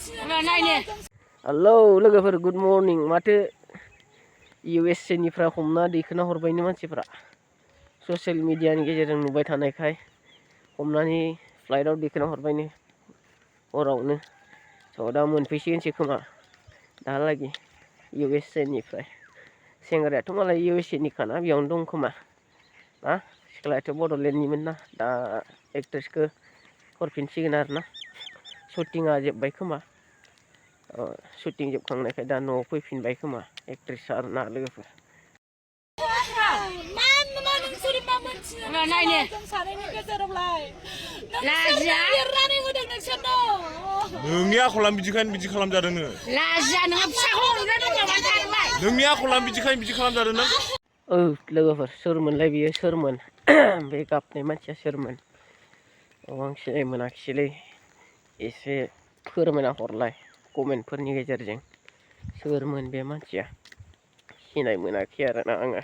Halo लोगोफोर good morning माथो USA निफ्राय हमना दैखोना हरबायनो मानसिफ्रा ससियेल मिडियानि गेजेरजों नुबाय थानायखाय हमनानै फ्लाइटआव दैखोना हरबायनो हरावनो स' दा मोनफैसिगोनसो खोमा दाहालागि USA निफ्राय सेंग्रायाथ' मालाय USA निखाना बेयावनो दं खोमा ना सिख्लायाथ' बड'लेण्डनिमोन ना दा एक्ट्रेसखौ हरफिनसिगोन आरोना शुटिंआ जोब्बाय खोमा शुटिं जोबखांनायखाय दा न'आव फैफिनबाय खोमा एक्ट्रेस आरोना लोगोफोर नोंनि आखला बिदिखायनो बिदि खालामजादों नोङो नोंनि आखला बिदिखायनो बिदि खालामजादों नों लोगोफोर सोरमोनलाय बियो सोरमोन बे गाबनाय मानसिया सोरमोन आं सिनाय मोनाखिसैलै एसे फोरमायना हरलाय कमेन्टफोरनि गेजेरजों सोरमोन बे मानसिया सिनाय मोनाखै आरोना आङो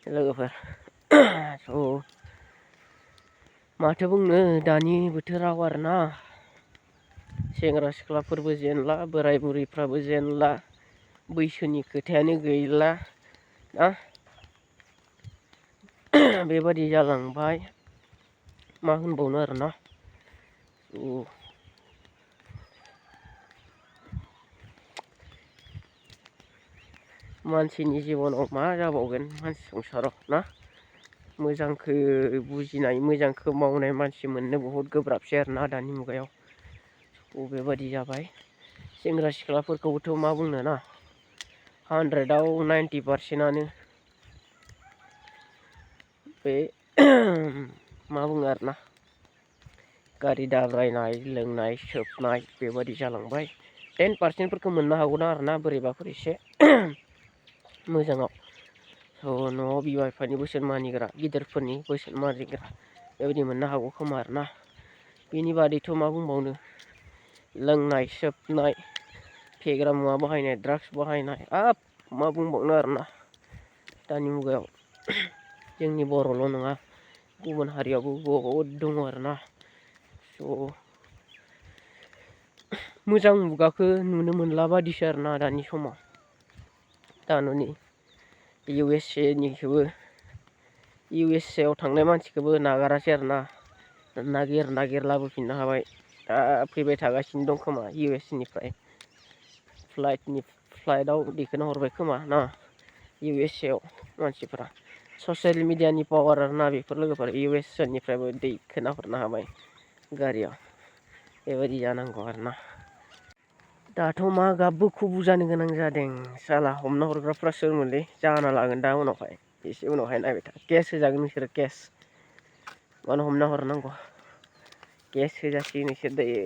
लोगोफोर स' माथो बुंनो दानि बोथोराव आरोना सेंग्रा सिख्लाफोरबो जेनला बोराय बुरैफ्राबो जेनला बैसोनि खोथायानो गैला ना बेबादि जालांबाय मा होनबावनो आरोना मानसिनि जिबनाव मा जाबावगोन मानसि संसाराव ना मोजांखौ बुजिनाय मोजांखौ मावनाय मानसि मोननो बहुद गोब्राबसै आरोना दानि मुगायाव बेबादि जाबाय सेंग्रा सिख्लाफोरखौबोथ' मा बुंनो ना 100आव 90%आनो बे मा बुङो आरोना गारि दाब्रायनाय लोंनाय सोबनाय बेबादि जालांबाय 10%फोरखौ मोननो हागौना आरोना बोरैबाफोर एसे मोजाङाव स' न'आव बिमा बिफानि बोसोन मानिग्रा गिदिरफोरनि बोसोन मानिग्रा बेबायदि मोननो हागौ खोमा आरोना बेनि बादैथ' मा बुंबावनो लोंनाय सोबनाय फेग्रा मुवा बाहायनाय ड्राग्स बाहायनाय मा बुंबावनो आरोना दानि मुगायाव जोंनि बर'ल' नङा गुबुन हारियावबो बहुद दङ आरोना स' मोजां मुगाखौ नुनो मोनला बादिसो आरोना दानि समाव दा नै USA निखौबो USAआव थांनाय मानसिखौबो नागारासै आरोना नागिर लाबोफिननो हाबाय दा फैबाय थागासिनो दं खोमा USA निफ्राय फ्लाइटआव दैखोना हरबाय खोमा ना USAआव मानसिफोरा ससियेल मिडियानि पावार आरोना बेफोर लोगोफोर USA निफ्रायबो दैखोना हरनो हाबाय गारियाव बेबायदि जानांगौ आरोना दाथ' मा गाबबो खुबु जानो गोनां जादों साला हमना हरग्राफ्रा सोरमोनलै जाना लागोन दा उनावहाय एसे उनावहाय नायबाय था केस होजागोन नोंसोरो केस मानो हमना हरनांगौ केस होजासिगोन नोंसोर दायो